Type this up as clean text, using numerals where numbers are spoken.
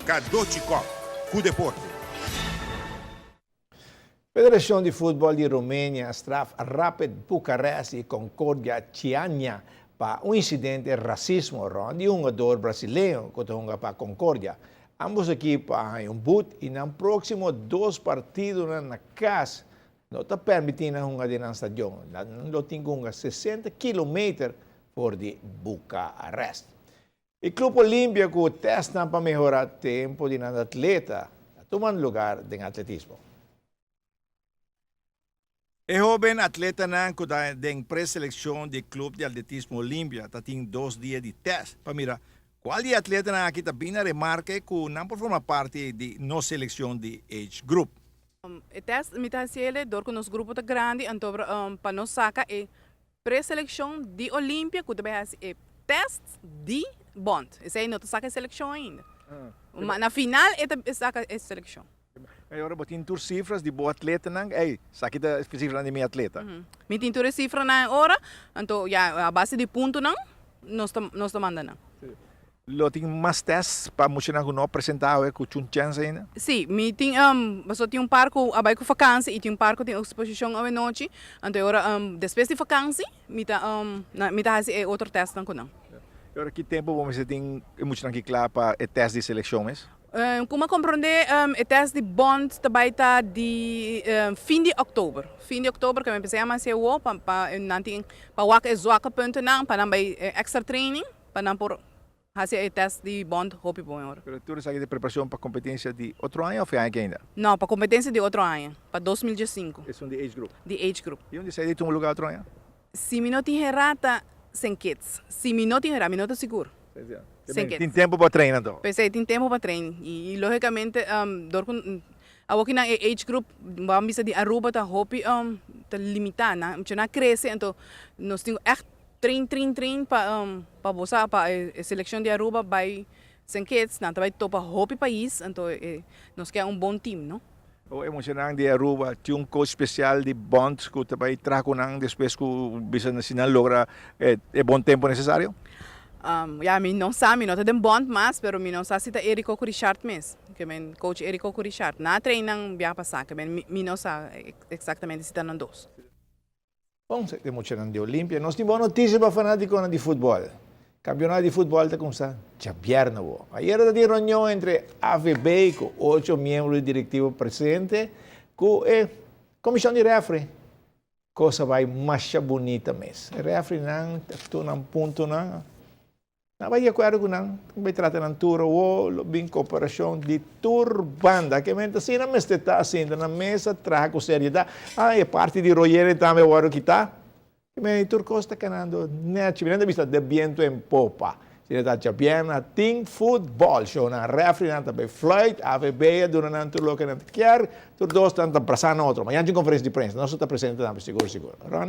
Cadochi Kock, cu deporte. Federashon di Futbòl di Rumenia a straf Rapid Bucarest i Concordia Chiajna pa un insidente rasismo rònt di un hungador brasileño ku ta hunga pa Concordia. Ambos ekipo a haña un but i nan próksimo dos partidonan na kas no ta pèrmití nan hunga den nan stadion. Nan lo tin ku hunga 60 kilometer for di Bucarest. E Club Olimpia ku testnan pa mehorá tempu di nan atleta ta tumando lugar den atletismo. E hoben atletanan ku ta den preselekshon di Club di Atletismo Olimpia ta tin dos dia di test pa mira kual di e atletanan aki ta bin na remarke ku nan por forma parti di nos selekshon di age group. E test mi ta hasi el dor ku nos grupo ta grandi anto pa nos saka e Preseleccion di Olympia cu ta bay haci e test di bond. Esey no ta saca e seleccion ainda. Ma na final e ta saca e seleccion. Y ora bo tin tur cifras di bo atletanan, ey, esaki ta e cifranan di mi atleta. Mi tin tur e cifranan e ora, anto ya a base di puntonan nos ta nos ta manda nan. Lo tin mas test pa muchanan ku no a presentá awe ku chun chèns ainda? Sí, mi tin, pasobra tin un par ku a bai ku fakansi i tin un par ku tin eksposishon awenochi, anto e ora despues di fakansi mi ta mi ta hasi e otro testnan ku nan. E ora ki tempu bo mester tin e muchanan ki kla pa e test di selekshon mes? Ku mi a komprondé e test di bond ta bai ta di fin di òktober, fin di òktober ku mi a pensá a hasi awor pa pa nan tin pa wak e zwakke puntonan pa nan bai extra training. Pa nan por hasi e test di bond hopi bon e ora. Pero tur esaki ta preparacion pa competencia di otro aña of e aña aki ainda? No, pa competencia di otro aña, pa 2015. Esun di age group? Di age group. Y unda esei di tuma lugar otro aña? Si mi no tin herá ta Saint Kitts. Si mi no tin herá, mi no ta sigur. Saint Kitts. Tin tempo pa train anto? P'esei tin tempo pa train. Y logicamente dor cu awoki nan e age group, bo a bisa di Aruba ta hopi ta limita. Nan a crece anto nos tin cu echt Train train train pa pa bo sa pa e seleccion di Aruba bay Saint Kitts nan ta bay topa hopi pais anto e nos ke un bon team no. O e muchanan di Aruba tin un coach special di bond cu ta bay traha cu nan despues cu bisa si nan logra e bon tempo necesario? Ya mi no sa mi no ta den bond mas pero mi no sa si ta Erico cu Richard mes ke men coach Erico cu Richard nan a train nan biaha pasa ke men mi no sa exactamente si ta nan dos. Bon, sete muchanan di Olimpia. Nos tin bon notisia pa fanatikonan di futbòl. Kampionato di futbòl ta kuminsá djabièrnè awor. Ayera ta tin reunion entre AVB ku ocho miembro di direktivo presente ku e komishon di rèfri. Kos a bai masha bunita mes. E rèfrinan ta tuna nan puntonan. Nan bai di akuerdo ku nan, bai trata nan tur awor, lo bin koperashon di tur banda. Ke men ta asina mester ta asinta na mesa, traha ku seriedat. Ah, e parti di Royere tambe a wòrdu kitá. Ke men tur kos ta kanando nèchi. Mi nan ta bisa de biento en popa. Si nan ta djabièrnè tin futbòl. Shownan rèfrinan ta bai fluit, AVB a duna nan tur loke nan ta kier. Tur dos nan ta brasá na otro. Mañana tin konferensia di prensa. Nos lo ta presente tambe sigur sigur. Ronnie.